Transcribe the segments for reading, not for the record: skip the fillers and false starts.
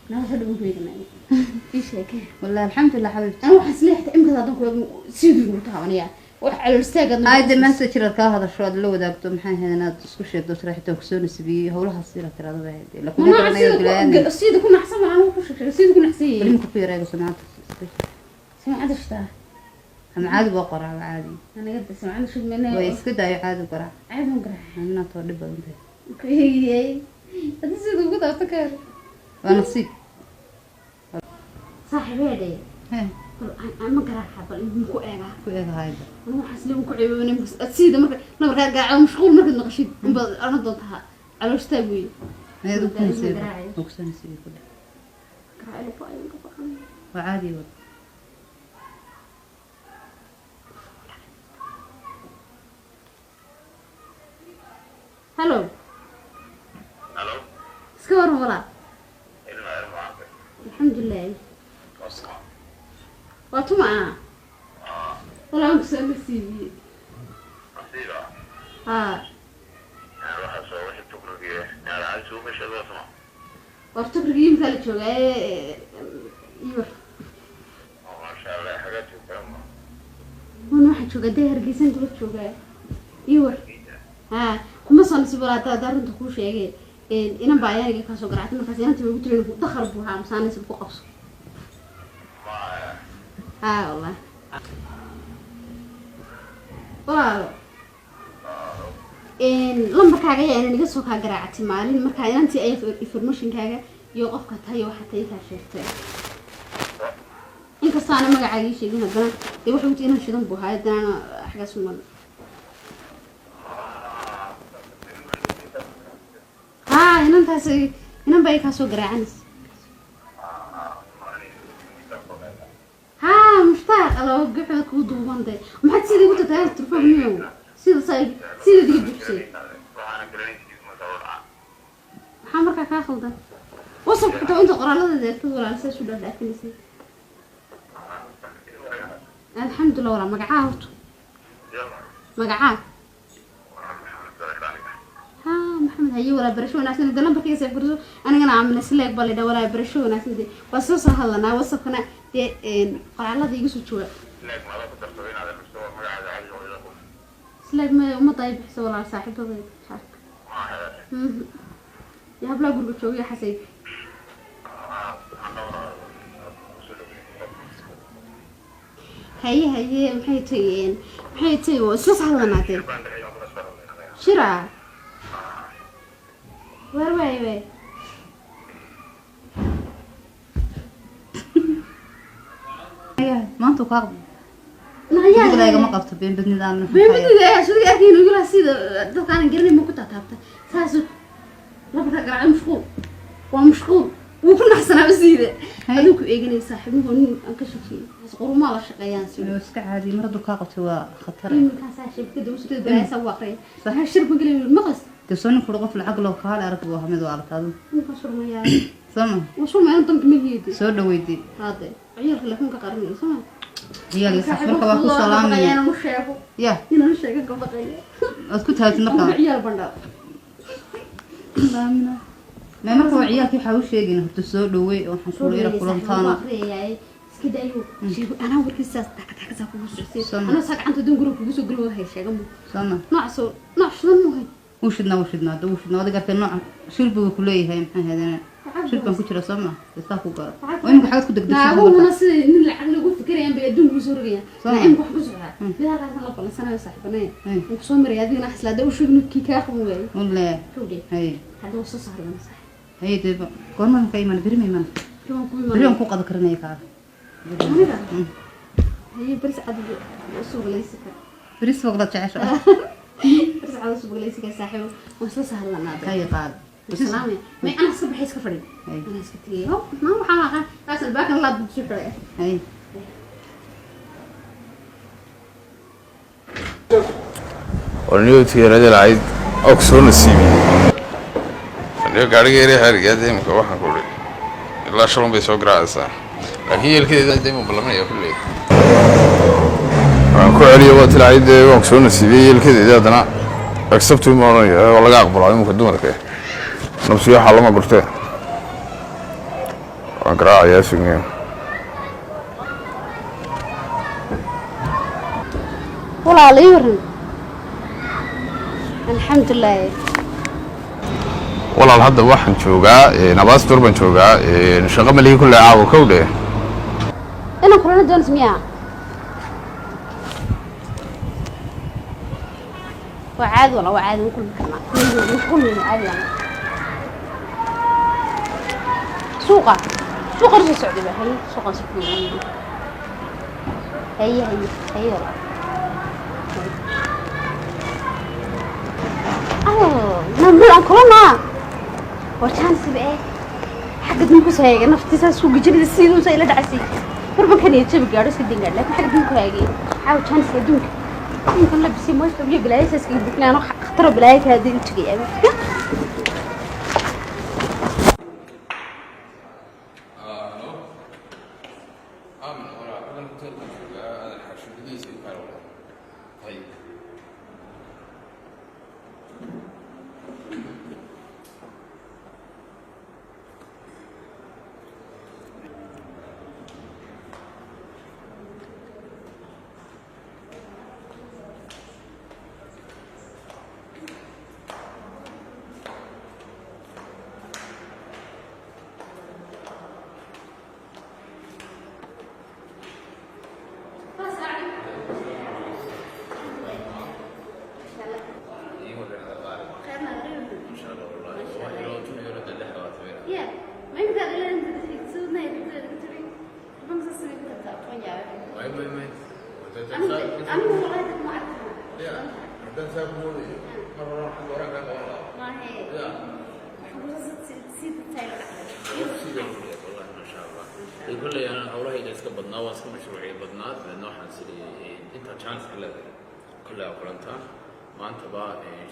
Nolosha dhan ku eeganay. Ii sheekee. Wallahi alxamdulilah xabiibti. Anigu waxaan isleeyahay imika haddaan ku eego sidii ugu taabanayaa. Wax calool istaagaad. Ayde maanta jiraad kaa hadasho, aad la wadaagto, maxay ahayd, inaad isku sheegto tira xitaa kusoo nasibiyey howlahaas ila tirada bay ahayd la kuma garanayo bilaadni. Sida ku naxsan baan anigu ku sheegay, sida ku naxsan yahay. Weli marka ku yareego samacadda. Samacadda shitaa. Ama caadi baa qoraa, waa caadi. Aniga de samacadda shid mena. Way iska daayo, caadi qoraa. Caadi un garaac. Inaad too dhib badan tahay. Ku eegayay haddii sida ugu taabto ka hor. Waa nasiib. Saaxiibeedhe. He. Bal ma garaaca, bal ku eegaa. Ku eega hayda. Anigu waxaas leeyahay ku ceeboobay sida marka nabarkaa garaaco, mashquul markaad maqashid unbaad odhan doontaa calool istaag weeye. Ayadu ku nasiib. Garaacay. Oo kusoo nasiibay ku dheh. Garaac ku ayaan ka baqan. Waa caadi wad. Hello. Halo. Iska waran walaa? Ilma ilma. Alxamdulilah. Waa tuma ah walaa, aan kusoo nasiibiyey. Nasiiba. Haa. Waxa soo wixii tukrigiye. Yaa cali meesha loo sama. War tukrigii imkaa la joogaa ee iyo. Oo masha Allah, xaga joogtaa ma. Wan waxaan joogaa dee Hargeysan kula joogaa iyo war. Haa, kuma soo nasiib walaa, haddaa runta kuu sheegay, inan baa ayaaniga kaasoo garaactay. Markaas inantii bay ugu tirin dakhar buu ahaa masaanaysa ku qabso. Ma. Haa wallah walaalo, lambarkaaga ayaa inan iga soo kaa garaacatay maalin. Markaa inantii ayaa informationkaaga iyo qofka tahay iyo waxa tahay kaa sheegtay, inkastoo aana magacaaga ii sheegin, haddana dee waxay uti inan shidan buu ahaa, haddana xaggaas uman. Haa, inantaas inan baa ii kaa soo garaacanaysa. Haa, mushtaaq aloo gaxooda kugu duuban dee, maxaad sida igu tatahay telefoon miyow sida saa sidaad iga buuxsay? Waxaana garanaysiis ma soo dhaca. Maxaa markaa kaa khaldan? Wasabka xitaa inta qoraallada eegtad walaal saas u dhaadhaafinaysay. Alxamdulilah walaa. Magacaa horta? Magacaa? Haa, Maxamed. Haye walaa, barasho wanaagsan. De lambarkayga save garso, anigana Aamina Sileeg baa laydhaa. Walaa barasho wanaagsan. De waa soo hadlanaa wasabkana dee qoraalada iga soo jawaab. Leeg ma ku darto inaad listo magacaaga cali oo ila ku. Sileeg ma ummadda ay bixiso walaal, saaxiibadayda jaarka iyo hablaha guriga joogaya xasay. Haye haye, maxay tahay, maxay tahay, waa isla soo hadlanaa dee. Shira waar waay waay. Maanta kaa qabto. Nayaa. Igama qabto been badnida aan. Beemadida ayaa sudiga arkayno igulaha sida dadka aanan garanay ma ku taataabta saas labarka garaaca. Mashquul waa mashquul, wuu ku naxsanaa siida. Adigu ku eeganaya saaxiibnuhu nin aan ka shakiyay qurumaa la shaqeeyaan si. Inuu iska caadi mar hadduu kaa qabtay waa khatar. Iminkaas shabakada usoo baraaysa u aqriya, waxaa shirku gelay maqas. Dee soo nin kuri qof lacag loo kaala arag buu ahaa mid waa aragta adigu. Ninka surmayaa. Soo ma? Wuu surmaya, danka ma heedi. Soo dhaweydey. Haade ciyaalka laakiin ka qarinayo soo ma? Ciyaalka sax marka waa ku salaamaya. Inaan u sheego. Ya. Inaan u sheego ka baqaya. Waad ku taagtay markaa. Marka ciyaal bandhaa. Ma marka waa ciyaalkii waxaa u sheegin horta soo dhaweey oo waxaan kula ila kulantaana. Iska daayo sheego, anaa warkiisaas taka takasaa kugu socsiy. Soo ma? Anaa saa gacanta doon guriga kugu soo geli wahay sheega mu. Soo ma? Nooc soo nooc shidan mu hay. Wuu shidnaa, wuu shidnaa hadda, wuu shidnaa. Adiga arkay nooca shil buu ku leeyahay, maxay ahaydeen, shil baan ku jira soo ma? Saa ku garo oo imika xagad ku degdegsan. Naaguhuna sida nin lacag lagu fikirayaan bay adduunka usoo rogayaan. Soo ma? Naa imika wax ku socdaa mid halkaasan la ballansanayo saaxiibanaya. Wuu kusoo maraya adigana xaslaada u sheegno kii kaa qaban waayey. Walle. Kowdhe. Hay. Hadda waa soo saarana saaxiib. Hay dee, goorma ka iman? Beri ma iman? Beri ku Beri waan imanaya. ku qada karinaya kaada. Aniga haye baris cad suugalaysi kara. Beri suuqda jecesha. Baris cad suugalaysi kara saaxiibo, waan soo sahlanaa. Hay qaad. Salaamay may, anaa iska baxay, iska fadhi. Hay. Anaa iska tegay ho ma waxaan aqaan kaas albaabkan laad buu soo xidhay. Hay. Warniyoodkii lahayd oo kusoo nasiibiyey fadhiyo gaadhiga yare xerigaada imika waxaan ku uri ilaa shalun bay soo garaacaysaa, laakiin yeelkeeda dayma ballamanaya kulley waan ku celiyo. Waa tilacay dee, waan kusoo nasiibiyey yeelkedeeda, haddana accept ma odhanaya oo laga aqbalaa imika dumarka nabsiyo waxaa lama gurtee. Waan garaacayaa, sugnayo. Walaal, ii waran? Alxamdulilah. Walaal, hadda waxaan joogaa Nabastor baan joogaa. Shaqo malihii kulle caawa, kow dheh. Inaan kulana doonays miyaa? Waa caadi wala, waa caadi, waan kulmi karnaa, mashquul caadi waan. Suuqa, suuqa soo socday ba. Haye, suuqan soo kulmi. Haye, haye, haye walaal. Namur aan kulanaa, waa chance ba xagga dib ku soo naftiisa suu gijinida siduusa ila dhacasay marban kan iyo jabi gaadho iska din gaadho, laakiin xagga dib ku haagay caaw chance adduunka adduunkan la bisay mooska biyo bilaayasa iskaga bixinayaan khataro bilaaya kala hadii u tegay. Halo. Aamin, walaa xagan hotelka joogaa, aadan xashi gudihiisa u kaala wada. Tayib. ما يمكن إلا أنت تسوي أنا والله ما أعرف. Haddaan saa ku moodayo mar hore xagga horaan kaa qaban lahaa. ما هي Wallahi, maasha Allah. Kolley ana hawlahayga iska badnaa, waa iska mashruuciya badnaa. Dabeedna waxaan sidhi intaa chance ka leedahay kolley aa kulantaan. Maantaba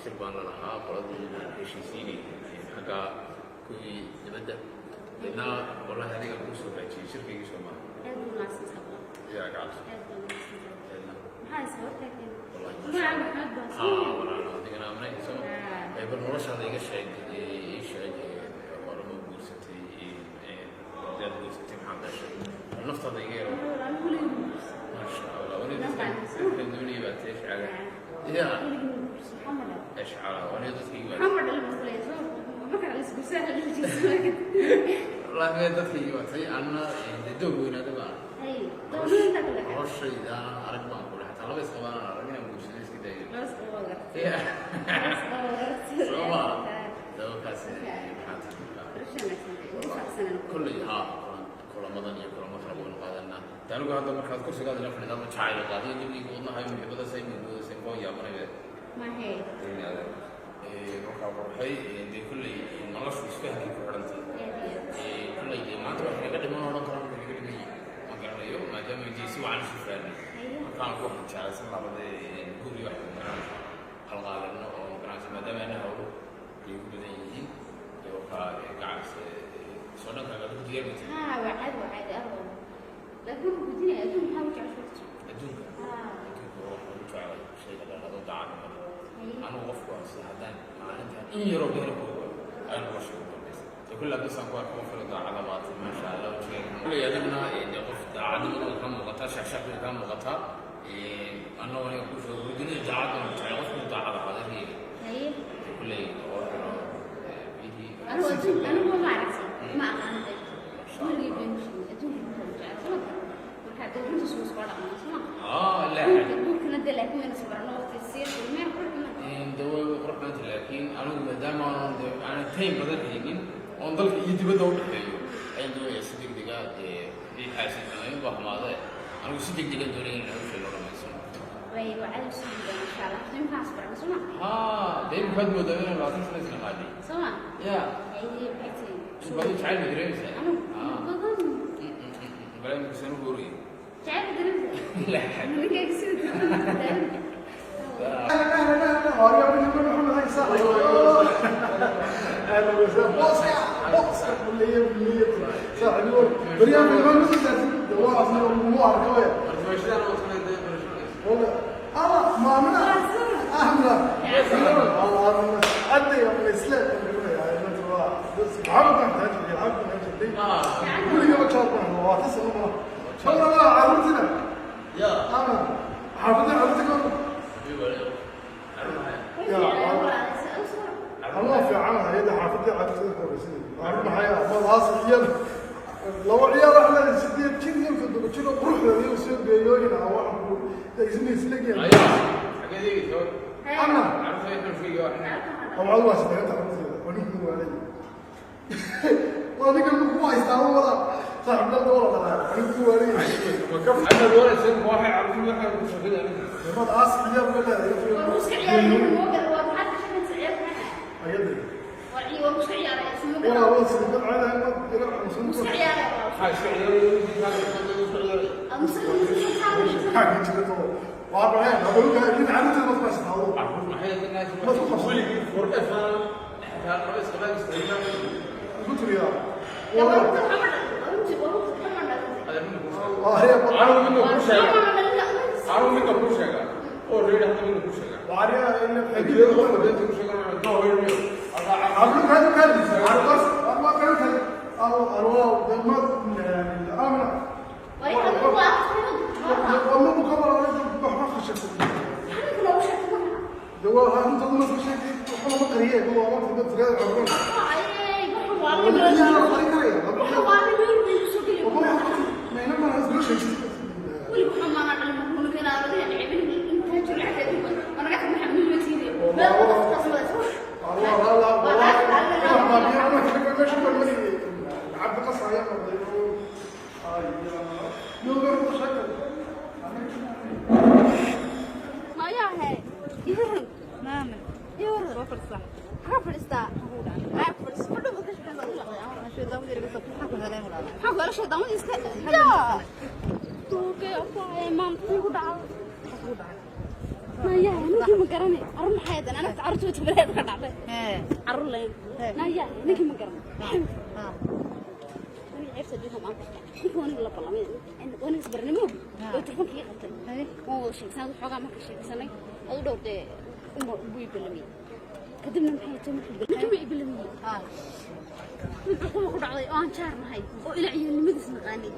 shir baan la lahaa qoladii aan heshiisiinay xagga kuwii dibadda. Dabeedna wallahi adiga kuu soo baajiyey shirkaygii, soo maaha yaa gacanta. Haa walaalo, adigana amnayso. Bal noloshaada iga sheeg, ii sheeg, orama guursatay? Hadaad guursatay, maxaad dhashay? Bal naftaada iga yaro. Maasha Allah, wali dadka doonaya baa tee shacala ya ashcala wali dadka iga, wallahi mee dadka iga watay anna dee doog weynaada baan noloshayda arag baan ku leh, xataa laba isqabaanaan arag inaan guursado iska dayo. Soo ma dabakaas maxaa tahay? Kolley haa, kulamadan iyo kulamo kale waynu qaadanaa. De anigu hadda markaad kursigaada ila fadhidaa ma jacayl qaadiyo jabiga wadnaha iyo muxiibada saymigoodasay waan yaabanay. Markaa qurxay dee kolley noloshu isfahamkay ku xidhantay. Kolley dee maanta wax naga dhiman oo dhan kala naga dhiman yihin ma garanayo, maadaama dee si wacan isu fahnay. Markaan ku waxaan jeclaysan labada guri wax magaranaysa qalqaalino oo magaranaysa, maadaama ana hawlo ay ugu badan yihiin. Dee wakaa gacanse soo dhankaaga adigu diyaar ma tihi? Adduunka, adduunka waxaan ugu jeclay shayga dhaqado daacadnimada. Anigu qofku waa sida haddaan maalintan in yaroo beena ku ogaado ay nolosha ugu dambaysa. Dee kulle haddii ku arko qof kale daacada baatay, maasha Allah, wajigaaga kulley adiguna dee qof daacadnimada way kaa muuqataa, shaqshaq way kaa muuqataa. Anna aniga ku sheego dunida daacadda waan jeclay, qofku daacad ahaada riyay. Dee kulley oo xiro biyihii. Anigu ma aragtay, ma aqaan weligay been sheegay adduunka markaa jecel sama markaa dee runta soo soo dhaqmo sama. Aa laa. Guurkana dee laakiin wayna sabarno waqti sii meel qurux badan. De way qurux badanta, laakiin anigu maadaama aanan de aanan time badan haynin oon dalka iyo dibadda u dhexeeyo ayaan doonayaa si degdega. Dee wixii xaasidnimooyin baa xumaade, anigu si degdegan doonaya in hawsha loo dhamaysano. Way wacada soo gudbaan insha Allah, imkaan sabarno soma. Haa, dee imikaad moodaa inaan 20 sano isna qaadhay. Soma. Ya. Haye, maxay tahay? Badi jacayl ma dareemaysaa? Anigu badan. Bale imika sanu gooraya. Jacayl dareemta. La. Ninkayga sida. اهلا اهلا اهلا، اهلا وسهلا. بص كلية كلية صاحبي بريان في المال والله انا ما من اهلا والله عدي يا الاسلام. محمد Guriga ma jaar baan waa ka soo ma. Shalala carruurtina. Ya. Ama xaafadda carruurta ka hor. Ya. Allah fiican hay'adda xaafadda carruurta ka horreysay. Carruur maxay ah? Ma laas ciyaal. Laba ciyaal ah la 8 jir iyo 7 jir oo quruxda iyo soo geeyooyin ah wax ku isna isleeyahay. Ayaa. Xagee eegaysa? Ama Carruurta ay xulfiga wax. oo waa sidee carruurta wani ku waalay. Waa ninka ku haystaa wada saaxiib la wada dhalaa wani ku waalay. Ana doonaysa in waxay carruurtu waxay ku soo xidhan. Nimad aas ciyaal ma leedahay. Ayada. Wala wala sidoo kale ma ila Iska ciyaaraya. Waxay iska ciyaarayaan, iska ciyaarayaan. Xagga jirto. Waa baxay, hawlka in carruurta ma qabsato. Carruur maxay leedahay? Weligii forever xitaa laba iska istaagna. Ugu tiriyaa. Waa Waa haya. Anigu midna kuu sheega. Anigu midna kuu sheega. Oo reer hadda midna kuu sheega. Waa haya in Adduunyada qofka beenta kuu sheegana waa doo weyn. Carruur kan kan carruur waa kan kan arwaa dhammaad amna. Waa ma ku kala wax ma khashafo. Dawaa inta ma sheegay waxa ma qariyay waa waqti dad reer carruur. Maamin. Soo fadhisaa. Shaydaan yar ka maxaa ku helay walaal? Ninkii ma garanay arrin maxay ahayd anaga carruurta baleed ka dhacday Hee. carruur leen naya ninkii ma garanay Ha. aniga ceebta duha maanta ninka waniga la ballamay waniga isbarnimo oo telefoonka iga qabtay waan wada sheegsanay xoogaa marka sheegsanay adu dhowr dee uma buu i ballamiyey kadibna maxay tahay markii ninkii ma i ballamiyey Ha. mid cuquba ku dhacday oo aan jaar nahay oo ila ciyaalnimadiis naqaanay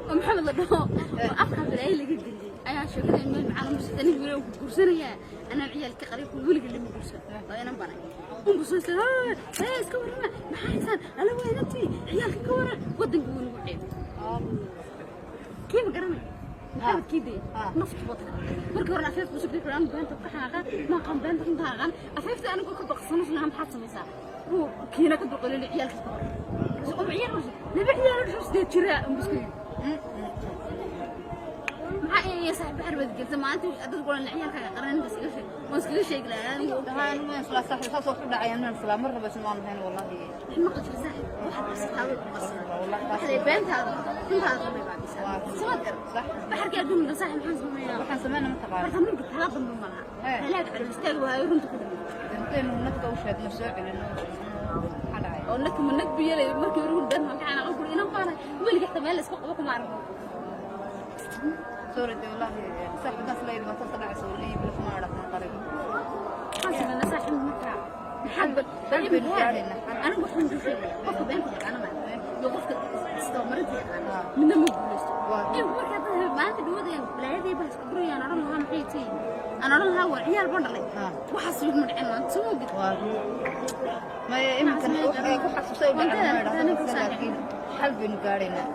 oo Maxamed la dhaho oo afka balaayo laga geliyey ayaa sheekada meel macaan musida nin weli ku guursanayaa anaan ciyaalka qarib ku weliga lama guursan oo inan banay un busoo isla hee iska warrama maxaa haysaan ala waa inantii ciyaalka ka waran wadanka wuu nagu ceebay kii ma garanay Maxamed kii dee naftu wada markii hore afeef buu sugtay xuraan beenta ka xanaaqan ma qan beenta runta aqaan afeefta anigu ka baqsano isla maxaad samaysaa buu kiina ka duqalay ciyaalka ka waran um ciyaal laba ciyaal oo 8 jira um isku yidhi maxaa ee saaxiib baxar baad gelta maanta dad golan ciyaalkaaga qaran bas iga sheeg waan iskaga sheegi lahaa anigu Haa, anigu waan isla saaxiib saas oo ku dhacay anaan isla mar raba isma aan ahayn wallahi. Maqal jira saaxiib waxaad qabsataa way ku qabsataa waxaad beentaada runtaada bay baabisaa samad gar Sax. baxarkii adduunka saaxiib maxaan sameeyaa Waxaan sameynaa ma taqaan. marka ninka tala dambe ma laha Hee. halaag celo istaag waayo runta ku dhimay Intaynu nafta u sheegno soo celino. Maxaa dhacay? Oo nag ma nag biyalay markii hore been ma xanaaqan ku inan baana weliga xitaa meel la isku qabo kuma arko. Sorry de wallahi saaxiib daas la yidhi taas dhacaysa wallahi bil kuma dhaqan qarib. Maxaan sameynaa saaxiib markaa maxaad Bal baynu gaadhaynaa. Anigu waxaan ku sheegaya qofka beenta yaqaana ma iyo qofka isdabamarinta yaqaana midna ma guulaysto. Imika markaa dad maalinta dhawadayaan balaayadii baa iska gurayaan odhan lahaa maxay tahay aan odhan lahaa waa ciyaal baan dhalay waxaas mid ma dhicin maanta soo mogid. Waa maya iminkan waxay ku xasuusay dhacay ma dhahdo laakiin xal baynu gaadhaynaa.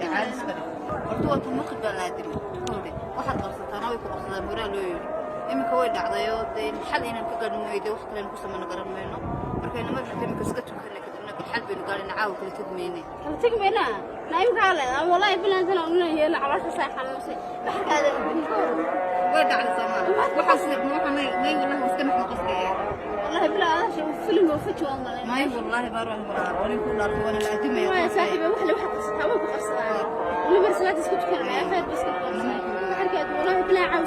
Ee caadi iska dhig. Horta waa tumaqi baan aadiri. Hore waxaad qabsataana way ku qabsadaan horaa loo yidhi. Iminka way dhacday oo dee xal inaan ka gaadhin mooye dee wax kale aynu ku samayno garan mayno. Markayna ma xigta iminka iska tukana kadibna bal xal baynu gaadhaynaa caawa kala tagmayne. Kala tegi maynaa naimkaa leedaa wallahi bilaantana una yeelo caloosha saa xanuunsay baxarkaada. Way dhacday Soomaali. Waxaas waxaan may wallahi iska naxno qasriga. Wallahi bilaa adaasha filim oo faji waan malayn. May wallahi baa ruux walaal oo ninku dhaarto waana la adimaya. Maya saaxiiba wax le waxaad qabsataa way ku qabsadaan weli mar salaad isku tukanaya khayr ba iska qabsanay baxarkaadu wallahi bilaa caaw.